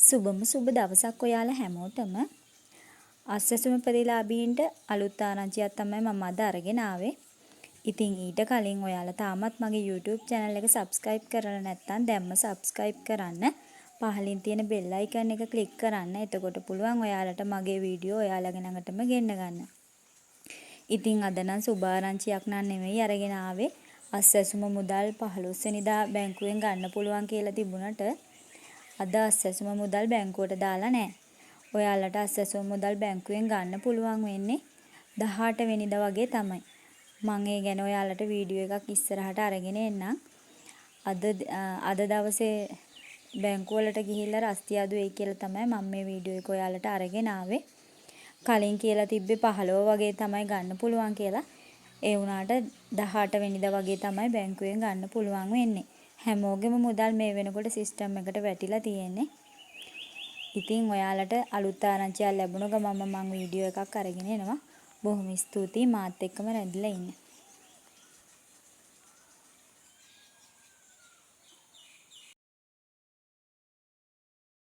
සුබම සුබ දවසක් ඔයාලා හැමෝටම. අස්වැසුම ප්‍රතිලාභීන්ට අලුත් ආරංචියක් තමයි මම අද අරගෙන ආවේ. ඉතින් ඊට කලින් ඔයාලා තාමත් මගේ YouTube channel එක subscribe කරලා නැත්නම් දැන්ම subscribe කරන්න. පහලින් තියෙන බෙල් අයිකන් එක ක්ලික් කරන්න. එතකොට පුළුවන් ඔයාලට මගේ වීඩියෝ ඔයාලගේ ළඟටම ගෙන්න ගන්න. ඉතින් අද නම් සුභාරංචියක් නන් නෙමෙයි අරගෙන ආවේ. අස්වැසුම මුදල් 15 වෙනිදා බැංකුවෙන් ගන්න පුළුවන් කියලා තිබුණට අද අස්වැසුම මුදල් බැංකුවට දාලා නැහැ. ඔයාලට අස්වැසුම මුදල් බැංකුවෙන් ගන්න පුළුවන් වෙන්නේ 18 වෙනිදා වගේ තමයි. මං ඒ ගැන ඔයාලට වීඩියෝ එකක් ඉස්සරහට අරගෙන එන්නම්. අද අද දවසේ බැංකුව වලට ගිහිල්ලා රස්තියාදු වෙයි කියලා තමයි මම මේ වීඩියෝ එක ඔයාලට අරගෙන ආවේ. කලින් කියලා තිබ්බේ 15 වගේ තමයි ගන්න පුළුවන් කියලා. ඒ වුණාට 18 වෙනිදා වගේ තමයි බැංකුවෙන් ගන්න පුළුවන් වෙන්නේ. හැමෝගෙම මුදල් මේ වෙනකොට සිස්ටම් එකට වැටිලා තියෙන්නේ. ඉතින් ඔයාලට අලුත් ආරංචියක් ලැබුණ ගමන්ම මං වීඩියෝ එකක් අරගෙන එනවා. බොහොම ස්තුතියි මාත් එක්කම රැඳිලා ඉන්න.